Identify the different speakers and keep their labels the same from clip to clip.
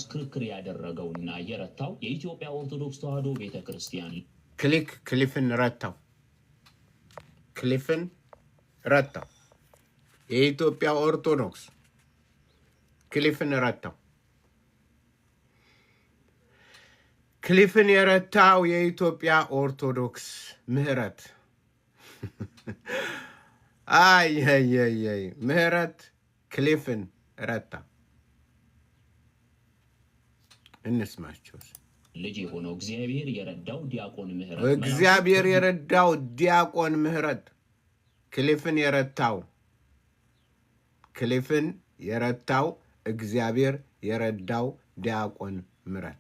Speaker 1: ሲኖዶስ ክርክር ያደረገውና የረታው የኢትዮጵያ ኦርቶዶክስ ተዋሕዶ ቤተ ክርስቲያን
Speaker 2: ክሊፍን ረታው፣ ክሊፍን ረታው። የኢትዮጵያ ኦርቶዶክስ ክሊፍን ረታው። ክሊፍን የረታው የኢትዮጵያ ኦርቶዶክስ ምህረት፣ አይ ምህረት ክሊፍን ረታ። እንስማቸው።
Speaker 1: ልጅ የሆነው እግዚአብሔር የረዳው ዲያቆን ምህረት፣
Speaker 2: እግዚአብሔር የረዳው ዲያቆን ምህረት ክሊፍን የረታው፣ ክሊፍን የረታው እግዚአብሔር የረዳው ዲያቆን ምህረት፣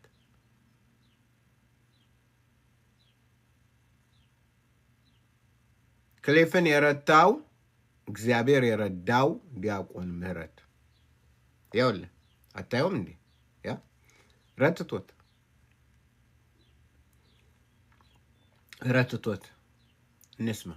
Speaker 2: ክሊፍን የረታው እግዚአብሔር የረዳው ዲያቆን ምህረት። ይኸውልህ አታየውም እንዴ? ያ ረትቶት ረትቶት። እንስማ።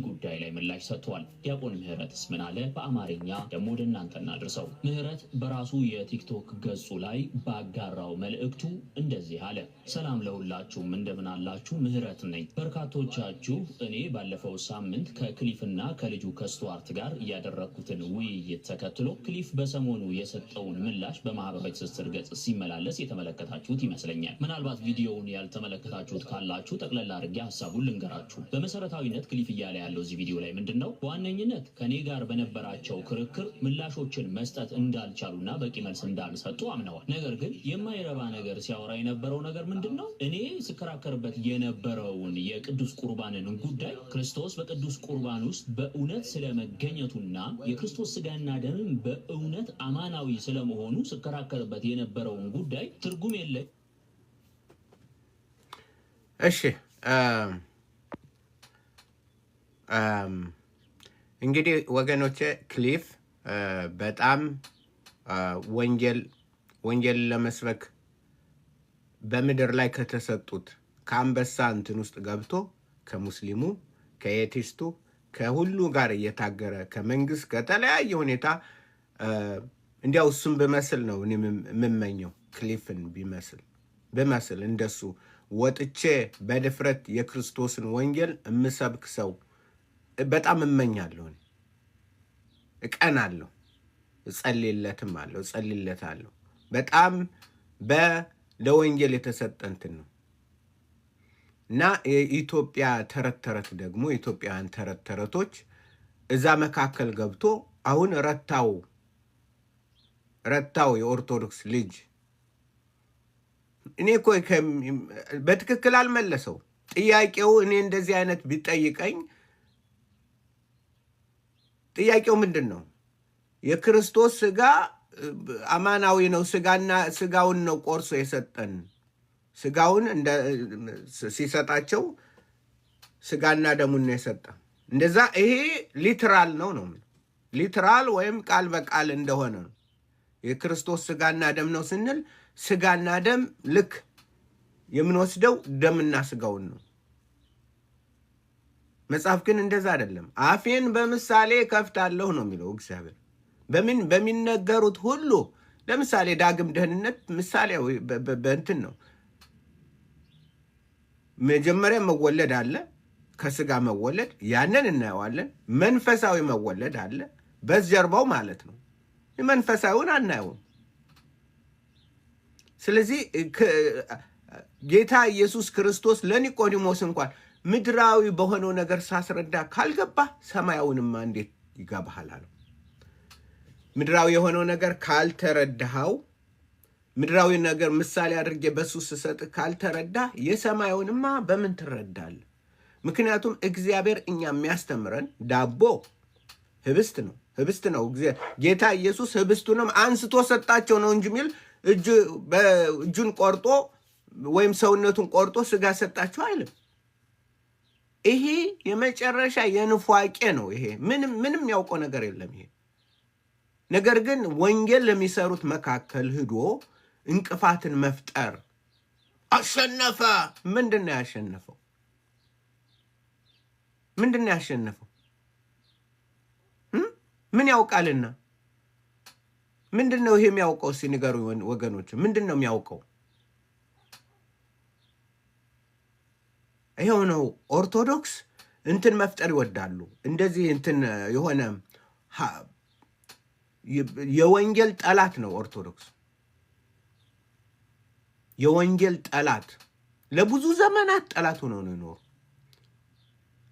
Speaker 1: ጉዳይ ላይ ምላሽ ሰጥቷል። ዲያቆን ምህረትስ ምን አለ? በአማርኛ ደግሞ ወደ እናንተ እናድርሰው። ምህረት በራሱ የቲክቶክ ገጹ ላይ ባጋራው መልእክቱ እንደዚህ አለ። ሰላም ለሁላችሁም፣ እንደምን አላችሁ? ምህረት ነኝ። በርካቶቻችሁ እኔ ባለፈው ሳምንት ከክሊፍና ከልጁ ከስቱዋርት ጋር ያደረግኩትን ውይይት ተከትሎ ክሊፍ በሰሞኑ የሰጠውን ምላሽ በማህበራዊ ትስስር ገጽ ሲመላለስ የተመለከታችሁት ይመስለኛል። ምናልባት ቪዲዮውን ያልተመለከታችሁት ካላችሁ ጠቅለል አድርጌ ሀሳቡን ልንገራችሁ። በመሰረታዊነት ክሊፍ እያለ ያለው እዚህ ቪዲዮ ላይ ምንድን ነው? በዋነኝነት ከኔ ጋር በነበራቸው ክርክር ምላሾችን መስጠት እንዳልቻሉና በቂ መልስ እንዳልሰጡ አምነዋል። ነገር ግን የማይረባ ነገር ሲያወራ የነበረው ነገር ምንድን ነው? እኔ ስከራከርበት የነበረውን የቅዱስ ቁርባንን ጉዳይ፣ ክርስቶስ በቅዱስ ቁርባን ውስጥ በእውነት ስለመገኘቱና የክርስቶስ ስጋና ደምም በእውነት አማናዊ ስለመሆኑ ስከራከርበት የነበረውን ጉዳይ ትርጉም የለ
Speaker 2: እሺ፣ እንግዲህ ወገኖቼ፣ ክሊፍ በጣም ወንጌል ለመስበክ በምድር ላይ ከተሰጡት ከአንበሳ እንትን ውስጥ ገብቶ ከሙስሊሙ፣ ከ atheist ኡ፣ ከሁሉ ጋር እየታገረ፣ ከመንግስት፣ ከተለያየ ሁኔታ፣ እንዲያው እሱን ብመስል ነው እኔ የምመኘው። ክሊፍን ብመስል እንደሱ ወጥቼ በድፍረት የክርስቶስን ወንጌል የምሰብክ ሰው በጣም እመኛለሁ። እኔ እቀናለሁ፣ እጸልይለትም አለሁ፣ እጸልይለታለሁ። በጣም ለወንጌል የተሰጠ እንትን ነው። እና የኢትዮጵያ ተረት ተረት ደግሞ የኢትዮጵያውያን ተረት ተረቶች እዛ መካከል ገብቶ አሁን ረታው፣ ረታው የኦርቶዶክስ ልጅ። እኔ እኮ በትክክል አልመለሰው ጥያቄው። እኔ እንደዚህ አይነት ቢጠይቀኝ ጥያቄው ምንድን ነው? የክርስቶስ ስጋ አማናዊ ነው። ስጋና ስጋውን ነው ቆርሶ የሰጠን። ስጋውን ሲሰጣቸው ስጋና ደሙን ነው የሰጠ። እንደዛ ይሄ literal ነው ነው literal ወይም ቃል በቃል እንደሆነ ነው። የክርስቶስ ስጋና ደም ነው ስንል ስጋና ደም ልክ የምንወስደው ደምና ስጋውን ነው። መጽሐፍ ግን እንደዛ አይደለም። አፌን በምሳሌ ከፍታለሁ ነው የሚለው እግዚአብሔር። በምን በሚነገሩት ሁሉ፣ ለምሳሌ ዳግም ደህንነት ምሳሌያዊ በእንትን ነው። መጀመሪያ መወለድ አለ፣ ከስጋ መወለድ፣ ያንን እናየዋለን። መንፈሳዊ መወለድ አለ፣ በጀርባው ማለት ነው። መንፈሳዊውን አናየውም። ስለዚህ ጌታ ኢየሱስ ክርስቶስ ለኒቆዲሞስ እንኳን ምድራዊ በሆነው ነገር ሳስረዳ ካልገባ ሰማያዊንማ እንዴት ይገባሃል አለው። ምድራዊ የሆነው ነገር ካልተረዳኸው፣ ምድራዊ ነገር ምሳሌ አድርጌ በሱ ስሰጥ ካልተረዳ የሰማዩንማ በምን ትረዳለህ? ምክንያቱም እግዚአብሔር እኛ የሚያስተምረን ዳቦ ህብስት ነው፣ ህብስት ነው። ጌታ ኢየሱስ ህብስቱንም አንስቶ ሰጣቸው ነው እንጂ የሚል እጁን ቆርጦ ወይም ሰውነቱን ቆርጦ ስጋ ሰጣቸው አይልም። ይሄ የመጨረሻ የንፏቄ ነው። ይሄ ምንም ምንም ያውቀው ነገር የለም። ይሄ ነገር ግን ወንጌል ለሚሰሩት መካከል ሂዶ እንቅፋትን መፍጠር፣ አሸነፈ። ምንድን ነው ያሸነፈው? ምንድን ነው ያሸነፈው? ምን ያውቃልና? ምንድን ነው ይሄ የሚያውቀው? እስኪ ንገሩኝ ወገኖች፣ ምንድን ነው የሚያውቀው? ይኸው ነው። ኦርቶዶክስ እንትን መፍጠር ይወዳሉ። እንደዚህ እንትን የሆነ የወንጌል ጠላት ነው ኦርቶዶክስ፣ የወንጌል ጠላት ለብዙ ዘመናት ጠላት ሆነው ነው የኖሩ።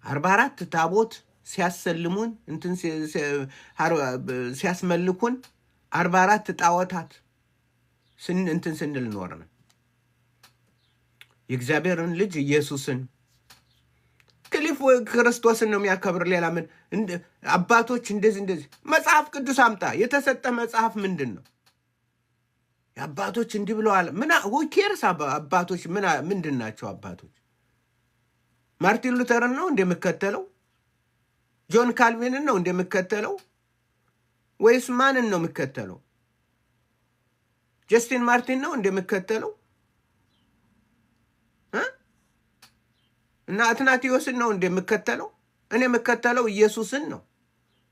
Speaker 2: 44 ታቦት ሲያሰልሙን እንትን ሲያስመልኩን 44 ጣዖታት እንትን ስንል ኖርን። የእግዚአብሔርን ልጅ ኢየሱስን ክሊፍ ክርስቶስን ነው የሚያከብር። ሌላ ምን አባቶች እንደዚህ እንደዚህ መጽሐፍ ቅዱስ አምጣ። የተሰጠ መጽሐፍ ምንድን ነው? የአባቶች እንዲህ ብለዋል። ምን who cares አባቶች ምንድን ናቸው? አባቶች ማርቲን ሉተርን ነው እንደምከተለው? ጆን ካልቪንን ነው እንደምከተለው? ወይስ ማንን ነው የምከተለው? ጀስቲን ማርቲን ነው እንደምከተለው? እና አትናቴዎስን ነው እንደምከተለው? እኔ የምከተለው ኢየሱስን ነው።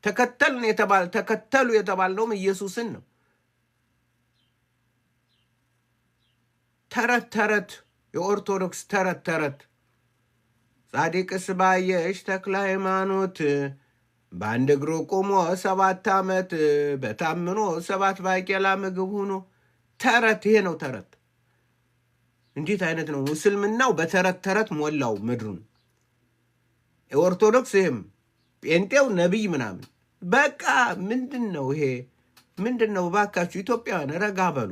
Speaker 2: ተከተልን የተባለ ተከተሉ የተባልነውም ኢየሱስን ነው። ተረት ተረት የኦርቶዶክስ ተረት ተረት ጻድቅስ ባየሽ ተክለ ሃይማኖት በአንድ እግሩ ቆሞ 7 ዓመት በታምኖ 7 ባቄላ ምግብ ሆኖ ተረት። ይሄ ነው ተረት። እንዴት አይነት ነው? እስልምናው በተረት ተረት ሞላው ምድሩን። ኦርቶዶክስ ይህም ጴንጤው ነቢይ ምናምን በቃ ምንድን ነው ይሄ? ምንድን ነው? እባካችሁ ኢትዮጵያውያን ረጋ በሉ፣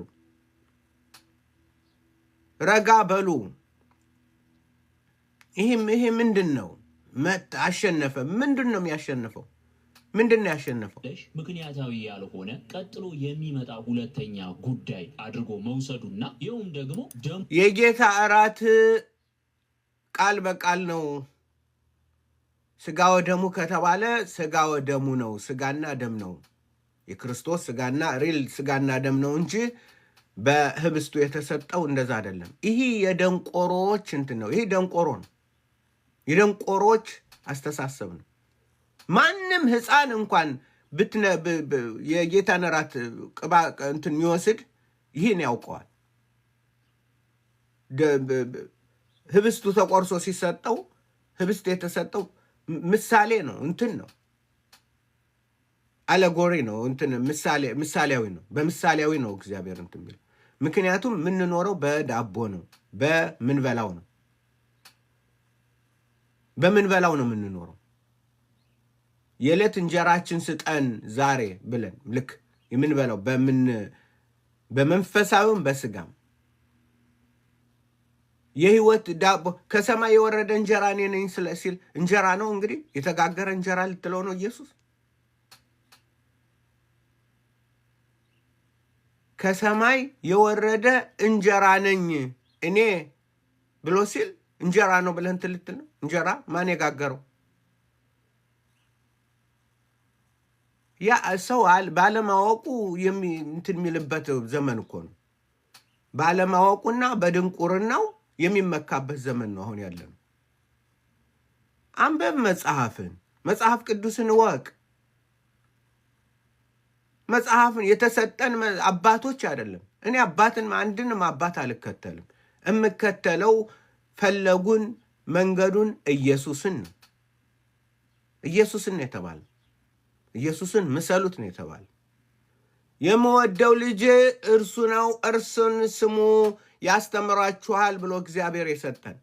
Speaker 2: ረጋ በሉ። ይሄ ምንድን ነው? አሸነፈ። ምንድን ነው የሚያሸንፈው? ምንድን ነው ያሸነፈው?
Speaker 1: ምክንያታዊ ያልሆነ ቀጥሎ የሚመጣ ሁለተኛ ጉዳይ አድርጎ መውሰዱና ይኸውም ደግሞ
Speaker 2: የጌታ እራት ቃል በቃል ነው። ስጋ ወደሙ ከተባለ ስጋ ወደሙ ነው፣ ስጋና ደም ነው። የክርስቶስ ስጋና real ስጋና ደም ነው እንጂ በህብስቱ የተሰጠው እንደዛ አይደለም። ይሄ የደንቆሮዎች እንትን ነው። ይሄ ደንቆሮ ነው። የደንቆሮች አስተሳሰብ ነው። ማንም ሕፃን እንኳን የጌታን እራት ቅባ እንትን የሚወስድ ይህን ያውቀዋል። ህብስቱ ተቆርሶ ሲሰጠው ህብስት የተሰጠው ምሳሌ ነው፣ እንትን ነው፣ አለጎሪ ነው፣ እንትን ምሳሌያዊ ነው። በምሳሌያዊ ነው እግዚአብሔር እንትን የሚለው። ምክንያቱም የምንኖረው በዳቦ ነው፣ በምንበላው ነው፣ በምንበላው ነው የምንኖረው። የዕለት እንጀራችን ስጠን ዛሬ ብለን ልክ የምንበላው በመንፈሳዊም በስጋም የህይወት ዳቦ ከሰማይ የወረደ እንጀራ እኔ ነኝ ሲል እንጀራ ነው እንግዲህ የተጋገረ እንጀራ ልትለው ነው ኢየሱስ? ከሰማይ የወረደ እንጀራ ነኝ እኔ ብሎ ሲል እንጀራ ነው ብለህ እንትን ልትል ነው? እንጀራ ማን የጋገረው? ያ ሰው ባለማወቁ እንትን የሚልበት ዘመን እኮ ነው። ባለማወቁና በድንቁርናው የሚመካበት ዘመን ነው አሁን ያለነው። አንበብ መጽሐፍን፣ መጽሐፍ ቅዱስን እወቅ። መጽሐፍን የተሰጠን አባቶች አይደለም። እኔ አባትን አንድንም አባት አልከተልም። እምከተለው ፈለጉን መንገዱን ኢየሱስን ነው። ኢየሱስን ነው የተባለ። ኢየሱስን ምሰሉት ነው የተባለ። የምወደው ልጄ እርሱ ነው፣ እርሱን ስሙ ያስተምራችኋል ብሎ እግዚአብሔር የሰጠን።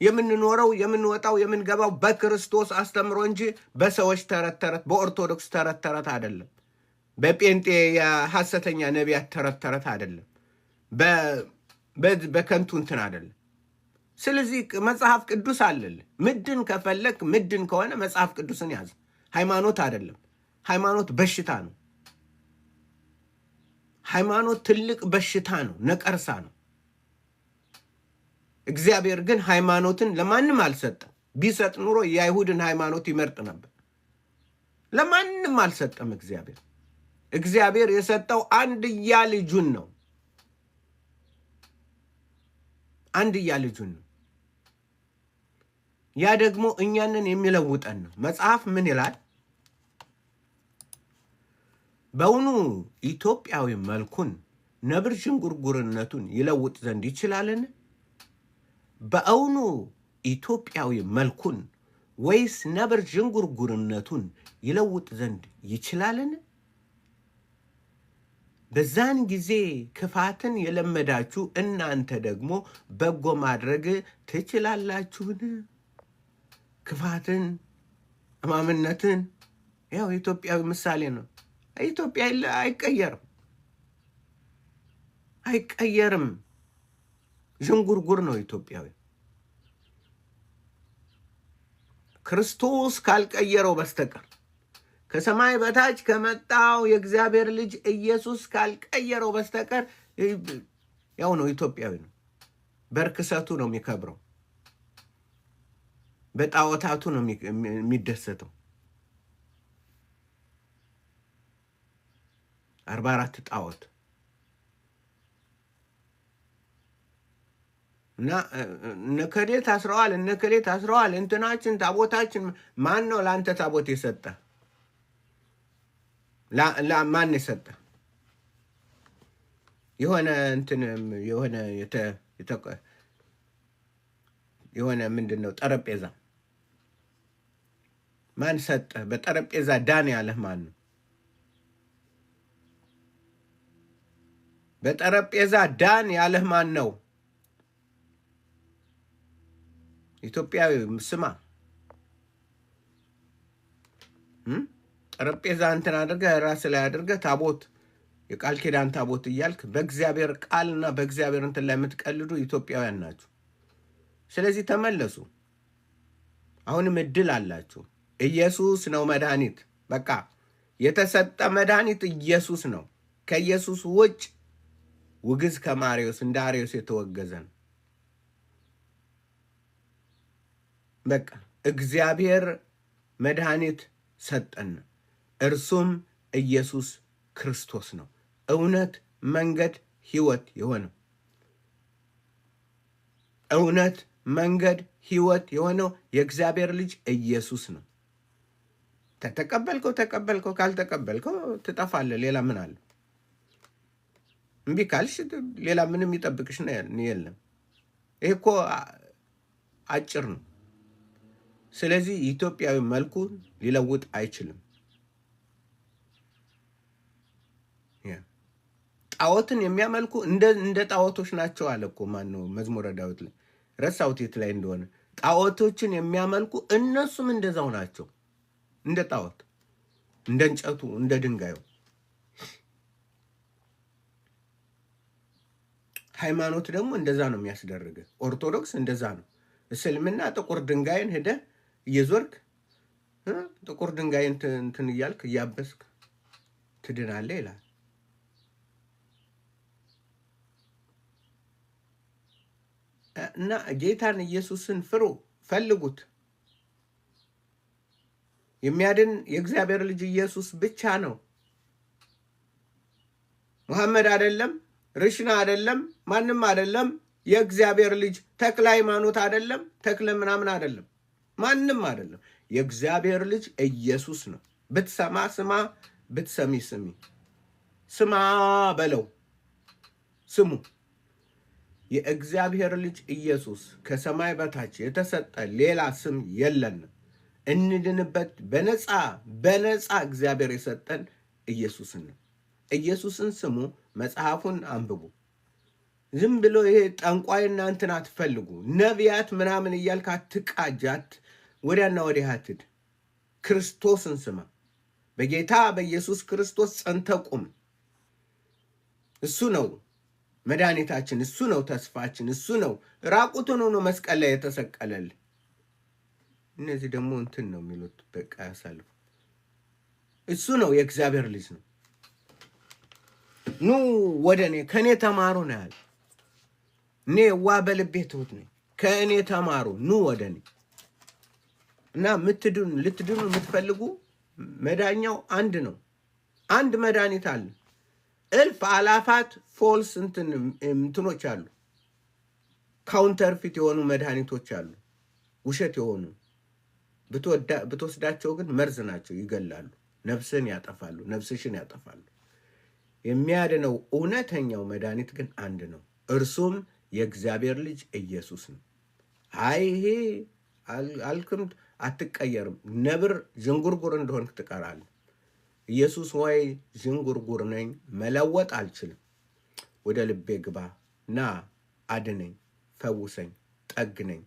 Speaker 2: የምንኖረው የምንወጣው የምንገባው በክርስቶስ አስተምሮ እንጂ በሰዎች ተረት ተረት፣ በኦርቶዶክስ ተረት ተረት አይደለም። በጴንጤ የሐሰተኛ ነቢያት ተረት ተረት አይደለም። በከንቱ እንትን አይደለም። ስለዚህ መጽሐፍ ቅዱስ አለልህ። ምድን ከፈለክ ምድን ከሆነ መጽሐፍ ቅዱስን ያዝ። ሃይማኖት አይደለም። ሃይማኖት በሽታ ነው። ሃይማኖት ትልቅ በሽታ ነው፣ ነቀርሳ ነው። እግዚአብሔር ግን ሃይማኖትን ለማንም አልሰጠም። ቢሰጥ ኑሮ የአይሁድን ሃይማኖት ይመርጥ ነበር። ለማንም አልሰጠም እግዚአብሔር። እግዚአብሔር የሰጠው አንድያ ልጁን ነው። አንድያ ልጁን ነው። ያ ደግሞ እኛንን የሚለውጠን ነው። መጽሐፍ ምን ይላል? በውኑ ኢትዮጵያዊ መልኩን ነብር ዥንጉርጉርነቱን ይለውጥ ዘንድ ይችላልን? በእውኑ ኢትዮጵያዊ መልኩን ወይስ ነብር ዥንጉርጉርነቱን ይለውጥ ዘንድ ይችላልን? በዛን ጊዜ ክፋትን የለመዳችሁ እናንተ ደግሞ በጎ ማድረግ ትችላላችሁን? ክፋትን፣ እማምነትን ያው ኢትዮጵያዊ ምሳሌ ነው። ኢትዮጵያ አይቀየርም፣ አይቀየርም። ዥንጉርጉር ነው ኢትዮጵያዊ። ክርስቶስ ካልቀየረው በስተቀር፣ ከሰማይ በታች ከመጣው የእግዚአብሔር ልጅ ኢየሱስ ካልቀየረው በስተቀር ያው ነው፣ ኢትዮጵያዊ ነው። በርክሰቱ ነው የሚከብረው፣ በጣዖታቱ ነው የሚደሰተው። 44 ጣዖት እና እነከሌ ታስረዋል፣ እነከሌ ታስረዋል፣ እንትናችን ታቦታችን። ማን ነው ለአንተ ታቦት የሰጠ? ማን የሰጠ? የሆነ እንትን የሆነ ምንድን ነው ጠረጴዛ ማን ሰጠ? በጠረጴዛ ዳን ያለህ ማን ነው? በጠረጴዛ ዳን ያለህ ማን ነው? ኢትዮጵያዊ ስማ፣ ጠረጴዛ እንትን አድርገህ ራስ ላይ አድርገህ ታቦት፣ የቃል ኪዳን ታቦት እያልክ በእግዚአብሔር ቃልና በእግዚአብሔር እንትን ላይ የምትቀልዱ ኢትዮጵያውያን ናችሁ። ስለዚህ ተመለሱ። አሁንም እድል አላችሁ። ኢየሱስ ነው መድኃኒት። በቃ የተሰጠ መድኃኒት ኢየሱስ ነው። ከኢየሱስ ውጭ ውግዝ ከማሪዎስ፣ እንደ አርዮስ የተወገዘ ነው። በቃ እግዚአብሔር መድኃኒት ሰጠን፣ እርሱም ኢየሱስ ክርስቶስ ነው። እውነት፣ መንገድ፣ ሕይወት የሆነው፣ እውነት፣ መንገድ፣ ሕይወት የሆነው የእግዚአብሔር ልጅ ኢየሱስ ነው። ተቀበልከው ተቀበልከው፣ ካልተቀበልከው ትጠፋለህ። ሌላ ምን አለ? እምቢ ካልሽ ሌላ ምንም የሚጠብቅሽ የለም። ይሄ እኮ አጭር ነው። ስለዚህ ኢትዮጵያዊ መልኩ ሊለውጥ አይችልም። ጣዖትን የሚያመልኩ እንደ ጣዖቶች ናቸው አለ እኮ። ማነው፣ መዝሙረ ዳዊት ላይ፣ ረሳሁት የት ላይ እንደሆነ። ጣዖቶችን የሚያመልኩ እነሱም እንደዛው ናቸው፣ እንደ ጣዖት፣ እንደ እንጨቱ፣ እንደ ድንጋዩ። ሃይማኖት ደግሞ እንደዛ ነው የሚያስደርግ። ኦርቶዶክስ እንደዛ ነው። እስልምና ጥቁር ድንጋይን ሄደህ እየዞርክ ጥቁር ድንጋይን እንትን እያልክ እያበስክ ትድናለህ ይላል። እና ጌታን ኢየሱስን ፍሩ፣ ፈልጉት። የሚያድን የእግዚአብሔር ልጅ ኢየሱስ ብቻ ነው። መሐመድ አይደለም፣ ርሽና አይደለም፣ ማንም አይደለም። የእግዚአብሔር ልጅ ተክለ ሃይማኖት አይደለም፣ ተክለ ምናምን አይደለም፣ ማንም አይደለም። የእግዚአብሔር ልጅ ኢየሱስ ነው። ብትሰማ ስማ፣ ብትሰሚ ስሚ። ስማ በለው፣ ስሙ። የእግዚአብሔር ልጅ ኢየሱስ፣ ከሰማይ በታች የተሰጠ ሌላ ስም የለንም። እንድንበት በነፃ በነፃ እግዚአብሔር የሰጠን ኢየሱስን ነው። ኢየሱስን ስሙ፣ መጽሐፉን አንብቡ። ዝም ብሎ ይሄ ጠንቋይና እንትን አትፈልጉ። ነቢያት ምናምን እያልክ አትቃጃት፣ ወዲያና ወዲህ አትድ። ክርስቶስን ስማ። በጌታ በኢየሱስ ክርስቶስ ጸንተህ ቁም። እሱ ነው መድኃኒታችን፣ እሱ ነው ተስፋችን፣ እሱ ነው ራቁቱን ሆኖ መስቀል ላይ የተሰቀለል። እነዚህ ደግሞ እንትን ነው የሚሉት፣ በቃ ያሳልፉ። እሱ ነው፣ የእግዚአብሔር ልጅ ነው። ኑ ወደ እኔ፣ ከእኔ ተማሩ ነው ያለ። እኔ የዋህ በልቤ ትሁት ነኝ፣ ከእኔ ተማሩ፣ ኑ ወደ እኔ። እና ምትድኑ፣ ልትድኑ የምትፈልጉ መዳኛው አንድ ነው። አንድ መድኃኒት አለ። እልፍ አላፋት false እንትኖች አሉ። Counterfeit የሆኑ መድኃኒቶች አሉ፣ ውሸት የሆኑ፣ ብትወስዳቸው ግን መርዝ ናቸው፣ ይገላሉ። ነፍስን ያጠፋሉ፣ ነፍስሽን ያጠፋሉ። የሚያድነው እውነተኛው መድኃኒት ግን አንድ ነው፣ እርሱም የእግዚአብሔር ልጅ ኢየሱስ ነው። አይ ይሄ አልክም፣ አትቀየርም። ነብር ዥንጉርጉር እንደሆንክ ትቀራለህ። ኢየሱስ ወይ ዥንጉርጉር ነኝ፣ መለወጥ አልችልም። ወደ ልቤ ግባ፣ ና አድነኝ፣ ፈውሰኝ፣ ጠግነኝ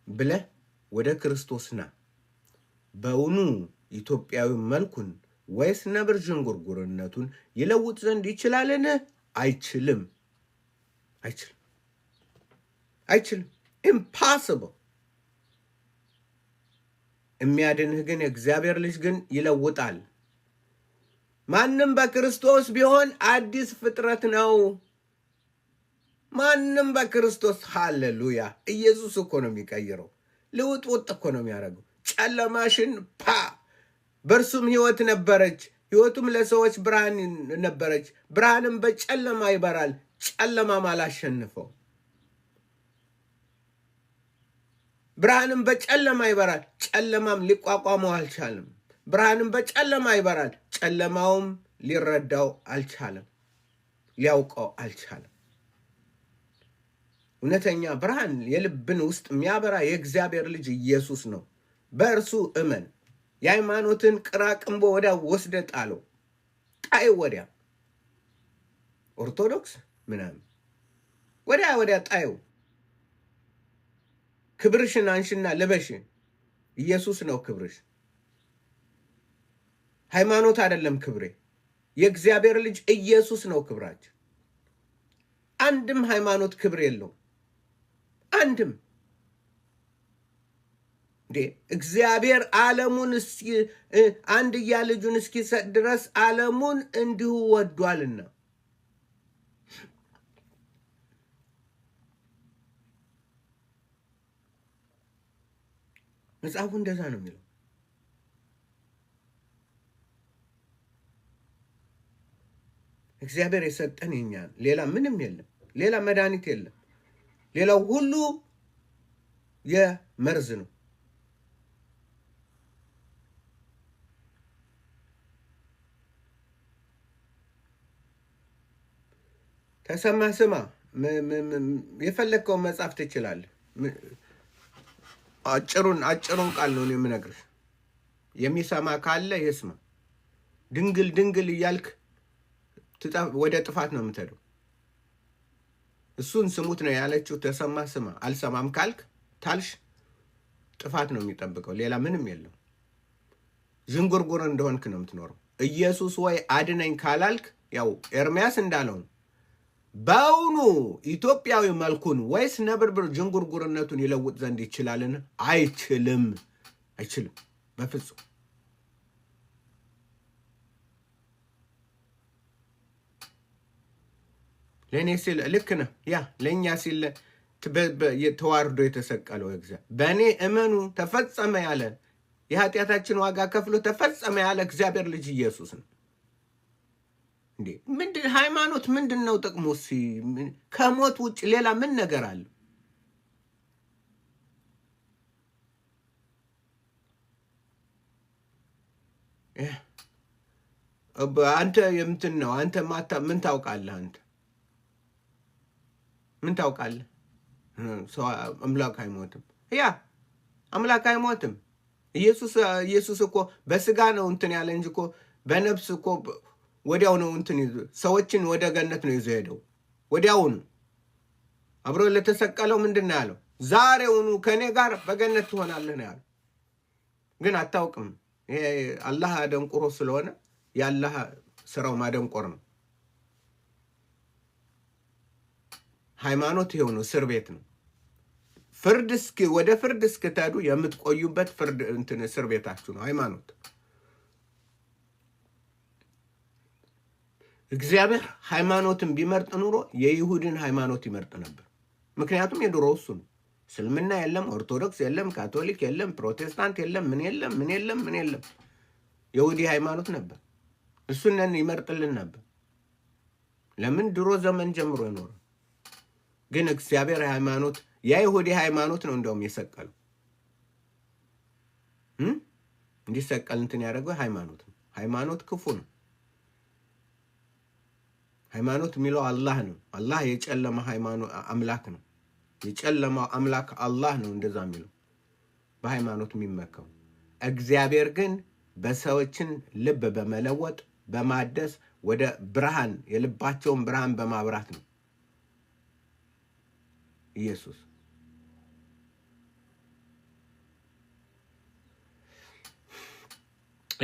Speaker 2: ብለህ ወደ ክርስቶስ ና። በውኑ ኢትዮጵያዊ መልኩን ወይስ ነብር ዥንጉርጉርነቱን ይለውጥ ዘንድ ይችላልን? አይችልም፣ አይችልም፣ አይችልም። Impossible። የሚያድንህ ግን የእግዚአብሔር ልጅ ግን ይለውጣል። ማንም በክርስቶስ ቢሆን አዲስ ፍጥረት ነው። ማንም በክርስቶስ ሃሌሉያ። ኢየሱስ እኮ ነው የሚቀይረው። ልውጥ እኮ ነው የሚያደርገው። ጨለማሽን ፓ በእርሱም ሕይወት ነበረች፣ ሕይወቱም ለሰዎች ብርሃን ነበረች። ብርሃንም በጨለማ ይበራል፣ ጨለማም አላሸንፈው። ብርሃንም በጨለማ ይበራል፣ ጨለማም ሊቋቋመው አልቻለም። ብርሃንም በጨለማ ይበራል፣ ጨለማውም ሊረዳው አልቻለም፣ ሊያውቀው አልቻለም። እውነተኛ ብርሃን የልብን ውስጥ የሚያበራ የእግዚአብሔር ልጅ ኢየሱስ ነው። በእርሱ እመን። የሃይማኖትን ቅራቅንቦ ወዲያ ወስደ ጣለው። ጣይ ወዲያ ኦርቶዶክስ ምናምን ወዲያ ወዲያ ጣዩ። ክብርሽን አንሽና ልበሽ። ኢየሱስ ነው ክብርሽ። ሃይማኖት አይደለም ክብሬ። የእግዚአብሔር ልጅ ኢየሱስ ነው ክብራችን። አንድም ሃይማኖት ክብር የለውም። አንድም እንዴ እግዚአብሔር ዓለሙን አንድያ ልጁን እስኪሰጥ ድረስ ዓለሙን እንዲሁ ወዷልና። መጽሐፉ እንደዛ ነው የሚለው። እግዚአብሔር የሰጠን የኛ ሌላ ምንም የለም። ሌላ መድኃኒት የለም። ሌላው ሁሉ የመርዝ ነው። ተሰማ ስማ፣ የፈለግከውን መጻፍ ትችላለህ። አጭሩን አጭሩን ቃል ነው የምነግርሽ። የሚሰማ ካለ ይስማ። ድንግል ድንግል እያልክ ወደ ጥፋት ነው የምትሄደው። እሱን ስሙት ነው ያለችው። ተሰማ ስማ። አልሰማም ካልክ ታልሽ ጥፋት ነው የሚጠብቀው። ሌላ ምንም የለው። ዝንጉርጉር እንደሆንክ ነው የምትኖረው። ኢየሱስ ወይ አድነኝ ካላልክ ያው ኤርሚያስ እንዳለው ነው። በውኑ ኢትዮጵያዊ መልኩን ወይስ ነብርብር ዥንጉርጉርነቱን ይለውጥ ዘንድ ይችላልን? አይችልም፣ አይችልም በፍጹም። ለእኔ ሲል ልክ ነህ። ያ ለእኛ ሲል ተዋርዶ የተሰቀለው እግዚአብሔር በእኔ እመኑ ተፈጸመ ያለ የኃጢአታችን ዋጋ ከፍሎ ተፈጸመ ያለ እግዚአብሔር ልጅ ኢየሱስ ነው። እንዴ ምንድን ሃይማኖት ምንድን ነው ጥቅሙ? ከሞት ውጭ ሌላ ምን ነገር አለ? አንተ የምትን ነው አንተ ማታ ምን ታውቃለህ? አንተ ምን ታውቃለህ? ሰው አምላክ አይሞትም። ያ አምላክ አይሞትም። ኢየሱስ እኮ በስጋ ነው እንትን ያለ እንጂ እኮ በነፍስ እኮ ወዲያው ነው እንትን ሰዎችን ወደ ገነት ነው ይዞ ሄደው። ወዲያውኑ አብሮ ለተሰቀለው ምንድን ነው ያለው? ዛሬውኑ ከእኔ ጋር በገነት ትሆናለህ ነው ያለው። ግን አታውቅም። ይሄ አላህ አደንቁሮ ስለሆነ የአላህ ስራው ማደንቆር ነው። ሃይማኖት ይሄው ነው፣ እስር ቤት ነው። ፍርድ እስኪ ወደ ፍርድ እስክትሄዱ የምትቆዩበት ፍርድ እንትን እስር ቤታችሁ ነው ሃይማኖት። እግዚአብሔር ሃይማኖትን ቢመርጥ ኑሮ የይሁድን ሃይማኖት ይመርጥ ነበር። ምክንያቱም የድሮ እሱ ነው። እስልምና የለም፣ ኦርቶዶክስ የለም፣ ካቶሊክ የለም፣ ፕሮቴስታንት የለም፣ ምን የለም፣ ምን የለም፣ ምን የለም። የይሁዲ ሃይማኖት ነበር። እሱንን ይመርጥልን ነበር። ለምን ድሮ ዘመን ጀምሮ የኖረ ግን እግዚአብሔር ሃይማኖት የይሁዲ ሃይማኖት ነው እንደውም የሰቀለው። እንዲሰቀል እንትን ያደረገው ሃይማኖት ነው። ሃይማኖት ክፉ ነው። ሃይማኖት የሚለው አላህ ነው። አላህ የጨለማ ሃይማኖት አምላክ ነው። የጨለማው አምላክ አላህ ነው እንደዛ የሚለው በሃይማኖት የሚመካው። እግዚአብሔር ግን በሰዎችን ልብ በመለወጥ በማደስ ወደ ብርሃን የልባቸውን ብርሃን በማብራት ነው ኢየሱስ።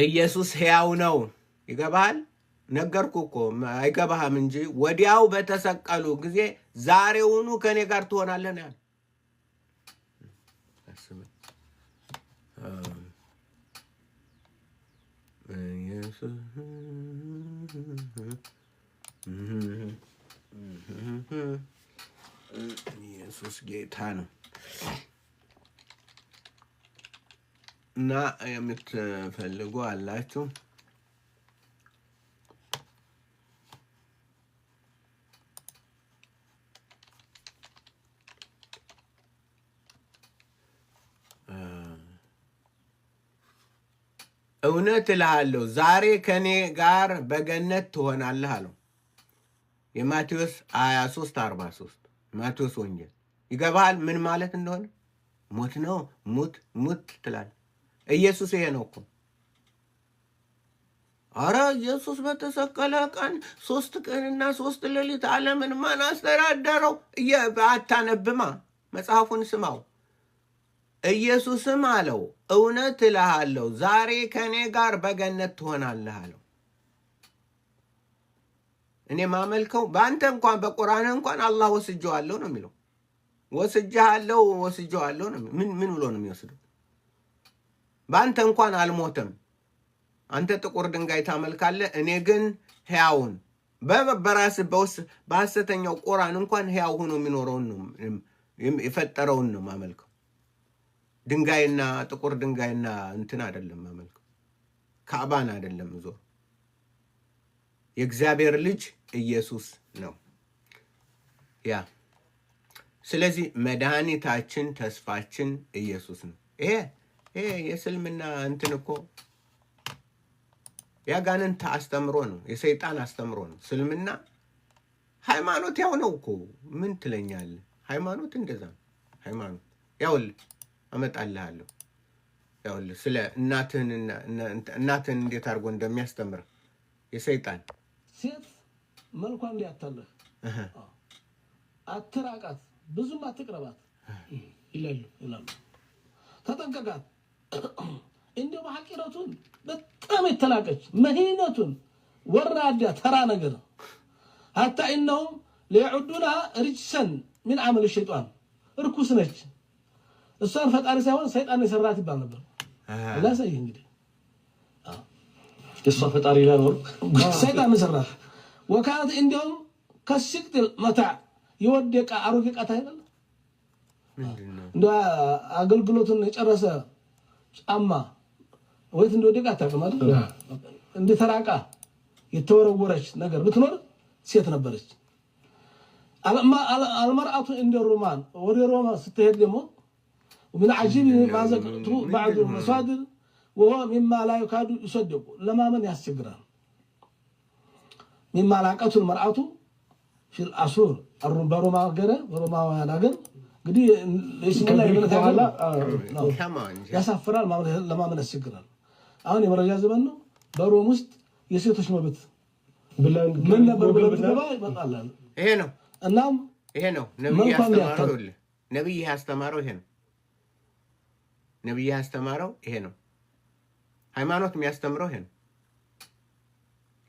Speaker 2: ኢየሱስ ሕያው ነው። ይገባሃል? ነገርኩ እኮ አይገባህም እንጂ ወዲያው በተሰቀሉ ጊዜ ዛሬውኑ ከእኔ ጋር ትሆናለህ ነው ያለው። ኢየሱስ ጌታ ነው። እና የምትፈልጉ አላችሁ። እውነት እልሃለሁ ዛሬ ከእኔ ጋር በገነት ትሆናለህ አለው። የማቴዎስ 23:43 ማቴዎስ ወንጌል ይገባሃል ምን ማለት እንደሆነ? ሞት ነው። ሙት ሙት ትላለህ። ኢየሱስ ይሄ ነው እኮ። አረ ኢየሱስ በተሰቀለ ቀን 3 ቀንና 3 ሌሊት ዓለምን ማን አስተዳደረው? አታነብማ፣ መጽሐፉን ስማው። ኢየሱስም አለው እውነት እልሃለሁ ዛሬ ከእኔ ጋር በገነት ትሆናለህ አለው። እኔ ማመልከው በአንተ እንኳን በቁርአን እንኳን አላህ ወስጄዋለሁ ነው የሚለው። ወስጄሃለሁ ወስጄዋለሁ ነው። ምን ምን ብሎ ነው የሚወስደው? በአንተ እንኳን አልሞተም። አንተ ጥቁር ድንጋይ ታመልካለህ፣ እኔ ግን ሕያውን በራስህ በሐሰተኛው ቁርአን እንኳን ሕያው ሆኖ የሚኖረውን ነው የፈጠረውን ነው ማመልከው። ድንጋይና ጥቁር ድንጋይና እንትን አይደለም ማመልከው፣ ካዕባን አይደለም። ዞር የእግዚአብሔር ልጅ ኢየሱስ ነው። ያ ስለዚህ መድኃኒታችን ተስፋችን ኢየሱስ ነው። ይሄ ይሄ የእስልምና እንትን እኮ ያጋንንት አስተምሮ ነው፣ የሰይጣን አስተምሮ ነው። እስልምና ሃይማኖት ያው ነው እኮ ምን ትለኛለህ? ሃይማኖት እንደዛ ነው። ሃይማኖት ያውልህ አመጣልሃለሁ። ያውልህ ስለ እናትህን እንዴት አድርጎ እንደሚያስተምር የሰይጣን
Speaker 3: ሴት መልኳ እንዲያታለህ አትራቃት፣ ብዙም አትቅረባት ይላሉ ይላሉ። ተጠንቀቃት። እንደው ሐቂረቱን በጣም የተላቀች መሂነቱን ወራዳ ተራ ነገር ሐታ ኢነሁም ለيعدونها رجسا من عمل الشيطان እርኩስ ነች። እሷን ፈጣሪ ሳይሆን ሰይጣን የሰራት ይባል ነበር። ላሳይህ እንግዲህ
Speaker 4: እሷ ፈጣሪ ላኖር
Speaker 3: ሰይጣን የሰራት ወካነት እንዲያውም ከሲቅጥ መታዕ የወደቀ አሮጌ ዕቃ ታይበል እንደ አገልግሎቱን የጨረሰ ጫማ ወይት እንደወደቀ አታውቅም አይደል? እንደ ተራቃ የተወረወረች ነገር ብትኖር ሴት ነበረች። አልመርአቱ እንደ ሮማን ወደ ሮማ ስትሄድ ደግሞ ومن عجيب ما ذكرت بعض المصادر وهو مما لا يكاد يصدق لما من يستقرا مما لاقته المرأة في العصور በሮማ ሀገር በሮማውያን ሀገር እንግዲህ ለይስሙላ የእምነት ሀገር ያሳፍራል፣ ለማመን ያስቸግራል። አሁን የመረጃ ዘመን ነው። በሮም ውስጥ የሴቶች መብት ምን ነበር ብለህ ብትገባ ይመጣል።
Speaker 2: ይሄ ነው።
Speaker 3: እናም
Speaker 2: ይሄ ነው ነብይ ያስተማረው። ነብይ ያስተማረው ይሄ ነው። ነብይ ያስተማረው ይሄ ነው። ሃይማኖት የሚያስተምረው ይሄ ነው።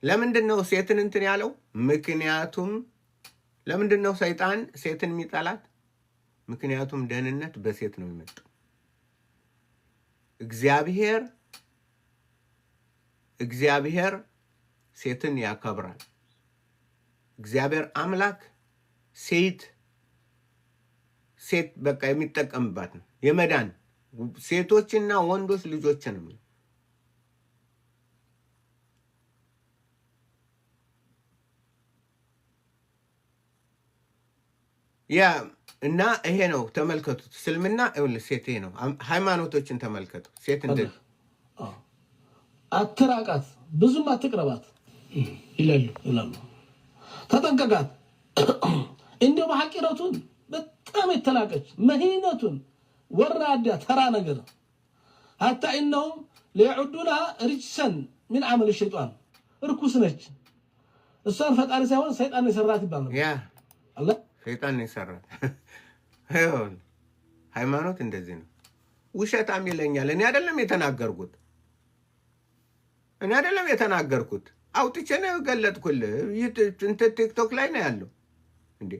Speaker 2: ለምንድን ነው ሴትን እንትን ያለው? ምክንያቱም ለምንድን ነው ሰይጣን ሴትን የሚጠላት? ምክንያቱም ደህንነት በሴት ነው የሚመጣው። እግዚአብሔር ሴትን ያከብራል። እግዚአብሔር አምላክ ሴት ሴት በቃ የሚጠቀምባት ነው የመዳን ሴቶችና ወንዶች ልጆችን ነው። ያ እና ይሄ ነው ተመልከቱት። እስልምና ሴት ይሄ ነው። ሃይማኖቶችን ተመልከቱ። ሴት እንደ
Speaker 3: አትራቃት፣ ብዙም አትቅረባት
Speaker 4: ይላሉ።
Speaker 3: ይላሉ። ተጠንቀቃት። እንዲሁም حقيرة በጣም የተናቀች مهينة ወራዳ ተራ ነገር حتى إنهم ليعدونها رجسا من عمل الشيطان እርኩስ ነች። እሷን ፈጣሪ ሳይሆን ሰይጣን የሰራት ይባል ነበር።
Speaker 2: ያ
Speaker 3: አላህ
Speaker 2: ሰይጣን ነው የሰራት። ይኸውልህ ሃይማኖት እንደዚህ ነው። ውሸታም ይለኛል። እኔ አይደለም የተናገርኩት፣ እኔ አይደለም የተናገርኩት። አውጥቼ ነው የገለጥኩልህ። ይህ እንትን ቲክቶክ ላይ ነው ያለው። እንዴ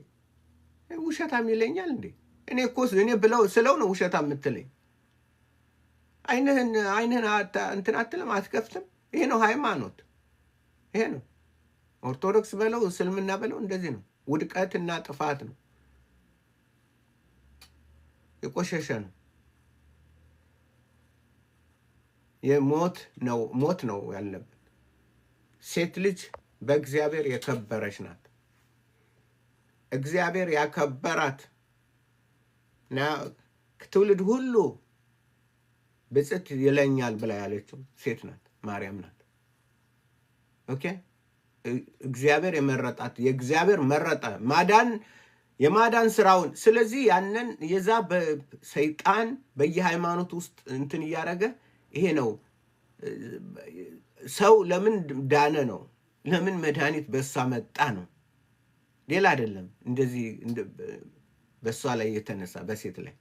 Speaker 2: ውሸታም ይለኛል እንዴ? እኔ እኮ እኔ ብለው ስለው ነው ውሸታም የምትለኝ። አይንህን እንትን አትልም፣ አትከፍትም። ይሄ ነው ሃይማኖት፣ ይሄ ነው ኦርቶዶክስ በለው እስልምና በለው እንደዚህ ነው። ውድቀትና ጥፋት ነው። የቆሸሸ ነው። የሞት ነው፣ ሞት ነው ያለበት። ሴት ልጅ በእግዚአብሔር የከበረች ናት። እግዚአብሔር ያከበራት እና ትውልድ ሁሉ ብፅዕት ይለኛል ብላ ያለችው ሴት ናት፣ ማርያም ናት። Okay፣ እግዚአብሔር የመረጣት፣ የእግዚአብሔር መረጠ ማዳን የማዳን ስራውን። ስለዚህ ያንን የዛ ሰይጣን በየሃይማኖት ውስጥ እንትን እያደረገ ይሄ ነው። ሰው ለምን ዳነ ነው፣ ለምን መድኃኒት በእሷ መጣ ነው፣ ሌላ አይደለም። እንደዚህ በእሷ ላይ የተነሳ በሴት ላይ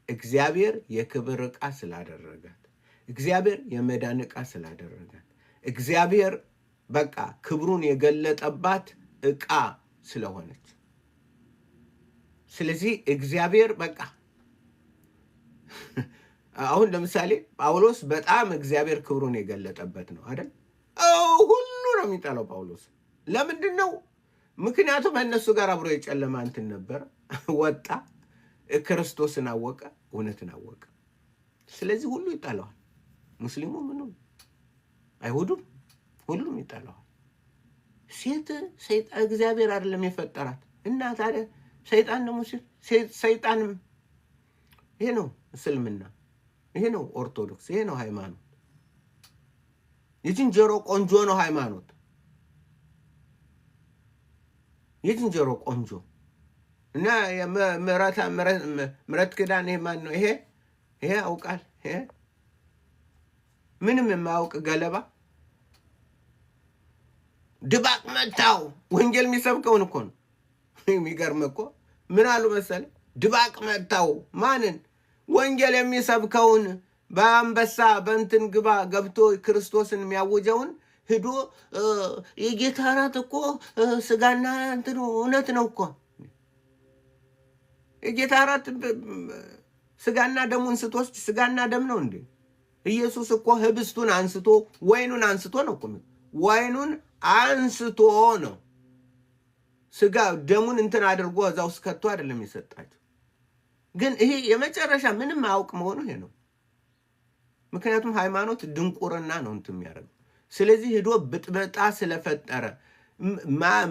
Speaker 2: እግዚአብሔር የክብር ዕቃ ስላደረጋት፣ እግዚአብሔር የመዳን ዕቃ ስላደረጋት፣ እግዚአብሔር በቃ ክብሩን የገለጠባት ዕቃ ስለሆነች፣ ስለዚህ እግዚአብሔር በቃ አሁን ለምሳሌ ጳውሎስ በጣም እግዚአብሔር ክብሩን የገለጠበት ነው አይደል? ሁሉ ነው የሚጠላው ጳውሎስ። ለምንድን ነው? ምክንያቱም ከእነሱ ጋር አብሮ የጨለማ እንትን ነበረ። ወጣ፣ ክርስቶስን አወቀ፣ እውነትን አወቀ። ስለዚህ ሁሉ ይጠላዋል። ሙስሊሙ ምኑም አይሁዱም ሁሉም ይጠላዋል። ሴት ሰይጣን እግዚአብሔር አይደለም የፈጠራት እና ታዲያ ሰይጣን ደግሞ ሰይጣንም ይሄ ነው እስልምና፣ ይሄ ነው ኦርቶዶክስ፣ ይሄ ነው ሃይማኖት። የዝንጀሮ ቆንጆ ነው ሃይማኖት። የዝንጀሮ ቆንጆ እና ምረት ክዳን ይሄ ማን ነው? ይሄ ያውቃል። ይሄ ምንም የማያውቅ ገለባ ድባቅ መታው። ወንጌል የሚሰብከውን እኮ ነው። የሚገርም እኮ ምን አሉ መሰለ? ድባቅ መታው። ማንን? ወንጌል የሚሰብከውን፣ በአንበሳ በእንትን ግባ ገብቶ ክርስቶስን የሚያውጀውን ሂዶ የጌታ እራት እኮ ስጋና እንትኑ እውነት ነው እኮ፣ የጌታ እራት ስጋና ደሙን ስትወስድ ስጋና ደም ነው እንዴ? ኢየሱስ እኮ ህብስቱን አንስቶ ወይኑን አንስቶ ነው እኮ፣ ወይኑን አንስቶ ነው፣ ስጋ ደሙን እንትን አድርጎ እዛ ውስጥ ከቶ አይደለም የሰጣቸው። ግን ይሄ የመጨረሻ ምንም አያውቅ መሆኑ ይሄ ነው። ምክንያቱም ሃይማኖት ድንቁርና ነው እንትን የሚያደርገው። ስለዚህ ሂዶ ብጥበጣ ስለፈጠረ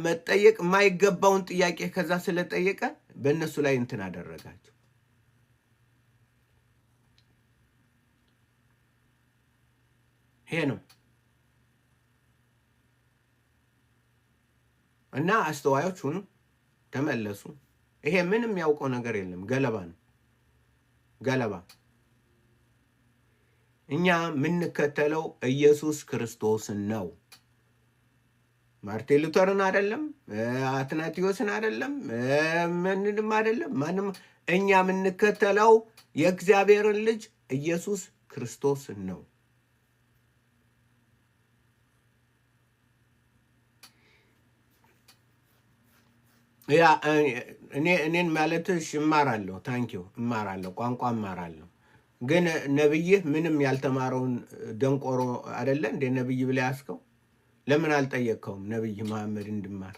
Speaker 2: መጠየቅ የማይገባውን ጥያቄ ከዛ ስለጠየቀ በእነሱ ላይ እንትን አደረጋቸው። ይሄ ነው እና አስተዋዮች ሁኑ፣ ተመለሱ። ይሄ ምንም የሚያውቀው ነገር የለም፣ ገለባ ነው፣ ገለባ። እኛ የምንከተለው ኢየሱስ ክርስቶስን ነው። ማርቲን ሉተርን አይደለም፣ አትናቴዎስን አይደለም፣ ምንንም አይደለም፣ ማንም። እኛ የምንከተለው የእግዚአብሔርን ልጅ ኢየሱስ ክርስቶስን ነው። Yeah፣ እኔን ማለትሽ እማራለሁ። Thank you፣ እማራለሁ፣ ቋንቋ እማራለሁ። ግን ነብይህ ምንም ያልተማረውን ደንቆሮ አይደለ እንደ ነብይ ብለህ ያዝከው? ለምን አልጠየቅከውም? ነብይ መሐመድ እንድማር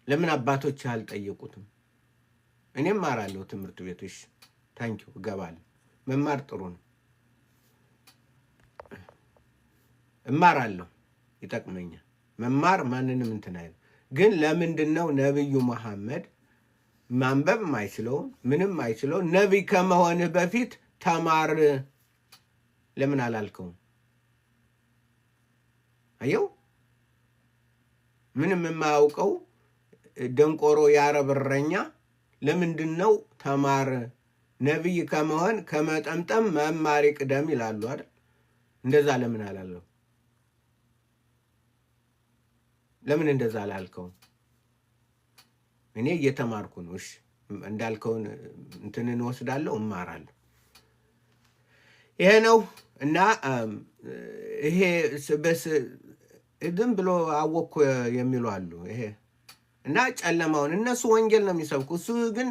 Speaker 2: ለምን አባቶች አልጠየቁትም? እኔ እማራለሁ ትምህርት ቤት። እሺ thank you፣ እገባለሁ። መማር ጥሩ ነው። እማራለሁ፣ ይጠቅመኛል። መማር ማንንም እንትን አይልም። ግን ለምንድን ነው ነብዩ መሐመድ ማንበብ ማይችለውን ምንም ማይችለው ነቢይ ከመሆንህ በፊት ተማር። ለምን አላልከውም? አየው፣ ምንም የማያውቀው ደንቆሮ የአረብ እረኛ ለምንድን ነው ተማር፣ ነቢይ ከመሆን ከመጠምጠም መማር ይቅደም ይላሉ አይደል? እንደዛ ለምን አላለው? ለምን እንደዛ አላልከውም? እኔ እየተማርኩ ነው። እሺ እንዳልከውን እንትንን እወስዳለሁ፣ እማራለሁ። ይሄ ነው። እና ይሄ ዝም ብሎ አወቅኩ የሚሉ አሉ። ይሄ እና ጨለማውን እነሱ ወንጌል ነው የሚሰብኩ፣ እሱ ግን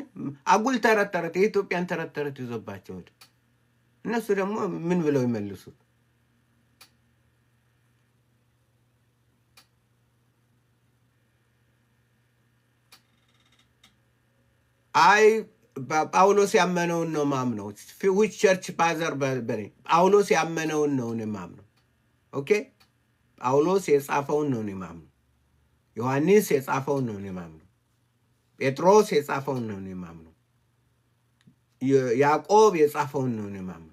Speaker 2: አጉል ተረት ተረት የኢትዮጵያን ተረት ተረት ይዞባቸው ሄደ። እነሱ ደግሞ ምን ብለው ይመልሱት? አይ ጳውሎስ ያመነውን ነው ማምነው። Which church father በለኝ። ጳውሎስ ያመነውን ነው እኔ ማምነው። Okay፣ ጳውሎስ የጻፈውን ነው እኔ ማምነው። ዮሐንስ የጻፈውን ነው እኔ ማምነው። ጴጥሮስ የጻፈውን ነው እኔ ማምነው። ያዕቆብ የጻፈውን ነው እኔ ማምነው።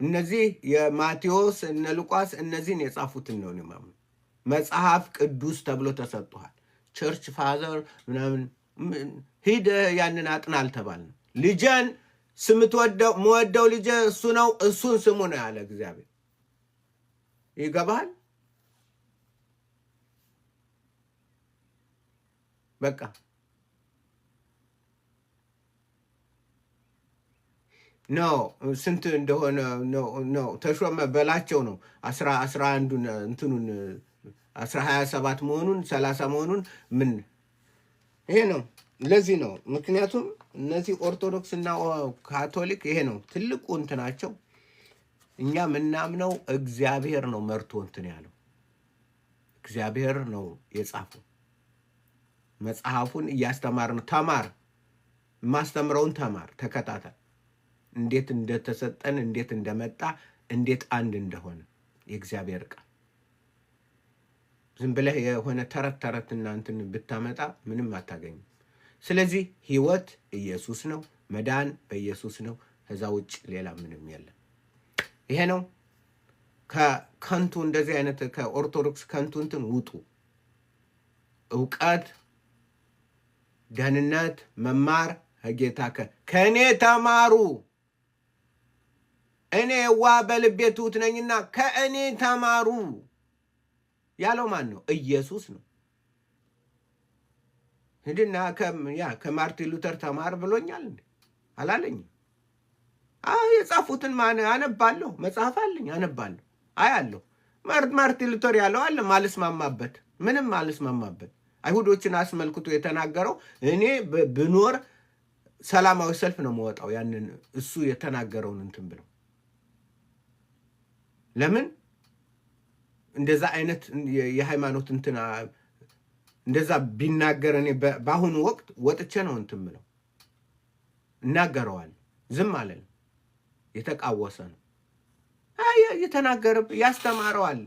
Speaker 2: እነዚህ የማቴዎስ እነ ሉቃስ እነዚህን የጻፉትን ነው እኔ ማምነው። መጽሐፍ ቅዱስ ተብሎ ተሰጥቷል። Church father ምናምን ሂድ ያንን አጥና አልተባልንም። ልጄን ስምትወደው ምወደው ልጄ እሱ ነው፣ እሱን ስሙ ነው ያለ እግዚአብሔር። ይገባሃል? በቃ no ስንት እንደሆነ no ተሾመ በላቸው ነው 11ዱን እንትኑን 27 መሆኑን 30 መሆኑን ምን ይሄ ነው። ለዚህ ነው ምክንያቱም እነዚህ ኦርቶዶክስ እና ካቶሊክ ይሄ ነው ትልቁ እንትናቸው። እኛ ምናምነው እግዚአብሔር ነው መርቶ እንትን ያለው፣ እግዚአብሔር ነው የጻፈው። መጽሐፉን እያስተማር ነው። ተማር፣ የማስተምረውን ተማር፣ ተከታተል። እንዴት እንደተሰጠን፣ እንዴት እንደመጣ፣ እንዴት አንድ እንደሆነ የእግዚአብሔር ቃል። ዝም ብለህ የሆነ ተረት ተረት እና እንትን ብታመጣ ምንም አታገኝም። ስለዚህ ህይወት ኢየሱስ ነው፣ መዳን በኢየሱስ ነው። ከዛ ውጭ ሌላ ምንም የለም። ይሄ ነው። ከከንቱ እንደዚህ አይነት ከኦርቶዶክስ ከንቱ እንትን ውጡ። እውቀት፣ ደህንነት፣ መማር ከጌታ ከእኔ ተማሩ። እኔ የዋህ በልቤ ትሑት ነኝና ከእኔ ተማሩ ያለው ማን ነው? ኢየሱስ ነው። ሂድና ያ ከማርቲን ሉተር ተማር ብሎኛል እንዴ? አላለኝም። የጻፉትን ማን አነባለሁ፣ መጽሐፍ አለኝ፣ አነባለሁ፣ አያለሁ። ማርቲን ሉተር ያለው አለ ማልስማማበት፣ ምንም አልስማማበት። አይሁዶችን አስመልክቶ የተናገረው እኔ ብኖር ሰላማዊ ሰልፍ ነው የምወጣው፣ ያንን እሱ የተናገረውን እንትን ብለው ለምን እንደዛ አይነት የሃይማኖት እንትን እንደዛ ቢናገር እኔ በአሁኑ ወቅት ወጥቼ ነው እንትን ብለው እናገረዋለሁ። ዝም አለን። የተቃወሰ ነው የተናገረ፣ ያስተማረዋል።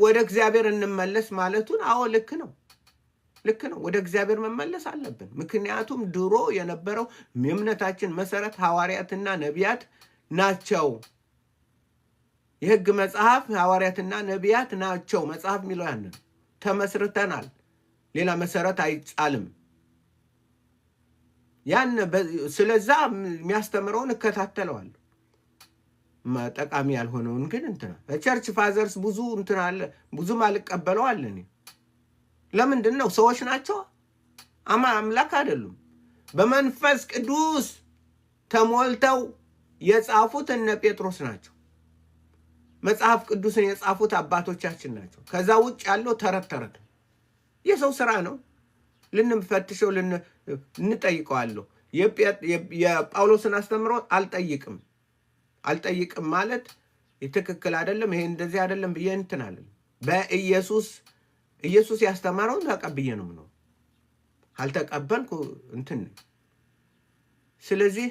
Speaker 2: ወደ እግዚአብሔር እንመለስ ማለቱን አዎ ልክ ነው፣ ልክ ነው። ወደ እግዚአብሔር መመለስ አለብን። ምክንያቱም ድሮ የነበረው የእምነታችን መሰረት ሐዋርያትና ነቢያት ናቸው። የሕግ መጽሐፍ ሐዋርያትና ነቢያት ናቸው። መጽሐፍ የሚለው ያንን ተመስርተናል። ሌላ መሰረት አይጣልም። ያን ስለዛ የሚያስተምረውን እከታተለዋለሁ። ጠቃሚ ያልሆነውን ግን እንትና church fathers ብዙ እንትና አለ፣ ብዙም አልቀበለው አለ። እኔ ለምንድን ነው? ሰዎች ናቸው፣ አምላክ አይደሉም። በመንፈስ ቅዱስ ተሞልተው የጻፉት እነ ጴጥሮስ ናቸው። መጽሐፍ ቅዱስን የጻፉት አባቶቻችን ናቸው። ከዛ ውጭ ያለው ተረት ተረት ነው፣ የሰው ስራ ነው። ልንፈትሸው እንጠይቀዋለሁ። የጳውሎስን አስተምሮ አልጠይቅም አልጠይቅም ማለት ትክክል አይደለም፣ ይሄ እንደዚህ አይደለም ብዬ እንትን አለን። በኢየሱስ ኢየሱስ ያስተማረውን ተቀብዬ ነው ምነው አልተቀበልኩ እንትን። ስለዚህ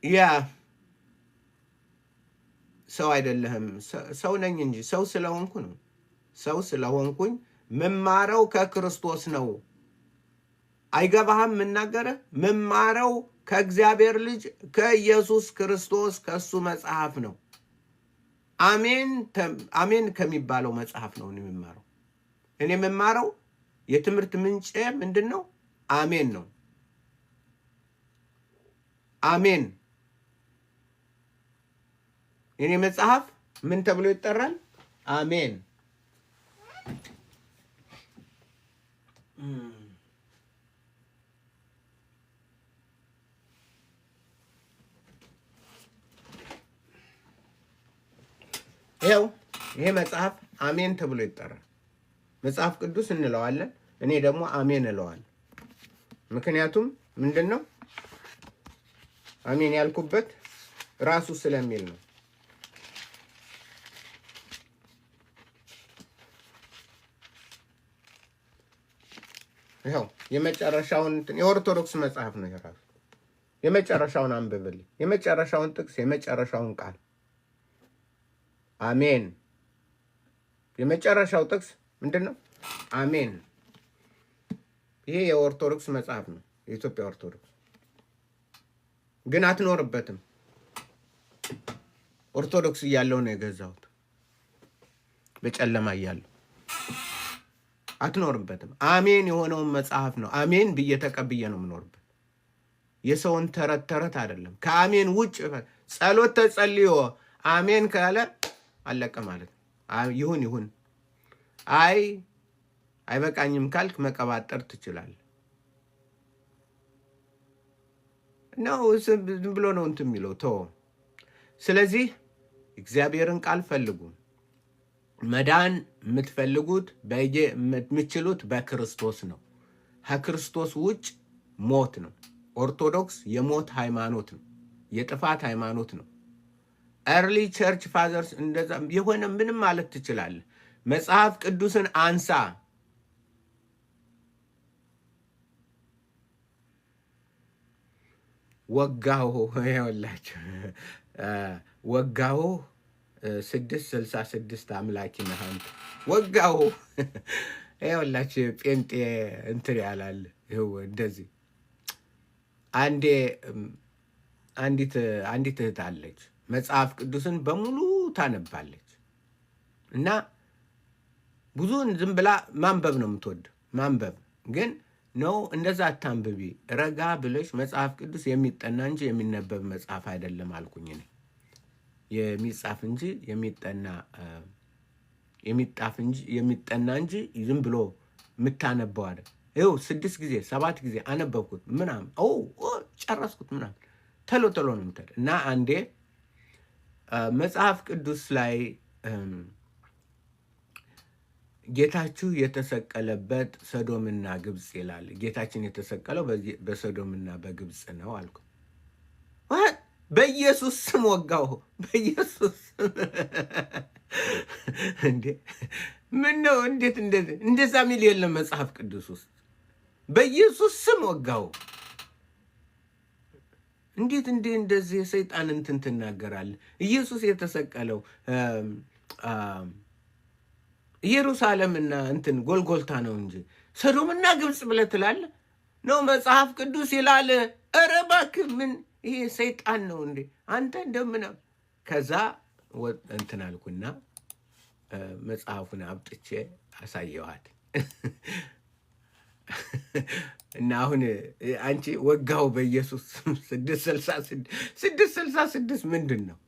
Speaker 2: ያ ሰው አይደለህም፣ ሰው ነኝ እንጂ ሰው ስለሆንኩ ነው። ሰው ስለሆንኩኝ መማረው ከክርስቶስ ነው። አይገባህም? የምናገርህ መማረው ከእግዚአብሔር ልጅ ከኢየሱስ ክርስቶስ ከእሱ መጽሐፍ ነው። አሜን አሜን ከሚባለው መጽሐፍ ነው እኔ የምማረው። እኔ የምማረው የትምህርት ምንጬ ምንድን ነው? አሜን ነው። አሜን። የኔ መጽሐፍ ምን ተብሎ ይጠራል? አሜን። ይኸው ይሄ መጽሐፍ አሜን ተብሎ ይጠራል። መጽሐፍ ቅዱስ እንለዋለን። እኔ ደግሞ አሜን እለዋለሁ። ምክንያቱም ምንድን ነው አሜን ያልኩበት ራሱ ስለሚል ነው። ይኸው የመጨረሻውን የኦርቶዶክስ መጽሐፍ ነው። የራሱ የመጨረሻውን አንብብልኝ፣ የመጨረሻውን ጥቅስ፣ የመጨረሻውን ቃል። አሜን። የመጨረሻው ጥቅስ ምንድን ነው? አሜን። ይሄ የኦርቶዶክስ መጽሐፍ ነው፣ የኢትዮጵያ ኦርቶዶክስ ግን አትኖርበትም። ኦርቶዶክስ እያለሁ ነው የገዛሁት፣ በጨለማ እያለሁ አትኖርበትም። አሜን የሆነውን መጽሐፍ ነው አሜን ብዬ ተቀብዬ ነው የምኖርበት። የሰውን ተረት ተረት አይደለም። ከአሜን ውጭ ጸሎት ተጸልዮ አሜን ካለ አለቀ ማለት ነው። ይሁን ይሁን፣ አይ አይበቃኝም ካልክ መቀባጠር ትችላለህ። ነው ዝም ብሎ ነው እንትን የሚለው ተወው። ስለዚህ እግዚአብሔርን ቃል ፈልጉ። መዳን የምትፈልጉት የምትችሉት በክርስቶስ ነው። ከክርስቶስ ውጭ ሞት ነው። ኦርቶዶክስ የሞት ሃይማኖት ነው፣ የጥፋት ሃይማኖት ነው። Early church fathers እንደዛ የሆነ ምንም ማለት ትችላለህ። መጽሐፍ ቅዱስን አንሳ። ወጋሁ ይኸውላችሁ፣ ወጋሁ 666 አምላኪ ነህ አንተ። ወጋሁ ይኸውላችሁ፣ ጴንጤ እንትን ያላል። ይኸው እንደዚህ አንዴ አንዲት እህት አለች፣ መጽሐፍ ቅዱስን በሙሉ ታነባለች እና ብዙን ዝም ብላ ማንበብ ነው የምትወድ። ማንበብ ግን ነው፣ እንደዛ አታንብቢ፣ ረጋ ብለሽ መጽሐፍ ቅዱስ የሚጠና እንጂ የሚነበብ መጽሐፍ አይደለም አልኩኝ እኔ። የሚጻፍ እንጂ የሚጠና፣ የሚጣፍ እንጂ፣ የሚጠና እንጂ ዝም ብሎ የምታነበው አይደል። ይኸው ስድስት ጊዜ ሰባት ጊዜ አነበብኩት ምናምን ጨረስኩት ምናምን፣ ቶሎ ቶሎ ነው የምትሄድ። እና አንዴ መጽሐፍ ቅዱስ ላይ ጌታችሁ የተሰቀለበት ሰዶምና ግብፅ ይላል። ጌታችን የተሰቀለው በሰዶምና በግብፅ ነው አልኩ። በኢየሱስ ስም ወጋሁ። በኢየሱስ ስም እንዴ! ምን ነው? እንዴት እንደዛ ሚል የለም መጽሐፍ ቅዱስ ውስጥ። በኢየሱስ ስም ወጋሁ። እንዴት እንዴ እንደዚህ የሰይጣን እንትን ትናገራለህ? ኢየሱስ የተሰቀለው ኢየሩሳሌምና እንትን ጎልጎልታ ነው እንጂ ሰዶምና ግብፅ ብለህ ትላለህ? ነው መጽሐፍ ቅዱስ ይላል። ኧረ እባክህ ምን ይሄ ሰይጣን ነው እንዴ አንተ እንደምና። ከዛ እንትን አልኩና መጽሐፉን አብጥቼ አሳየዋት። እና አሁን አንቺ ወጋው በኢየሱስ 666 ምንድን ነው?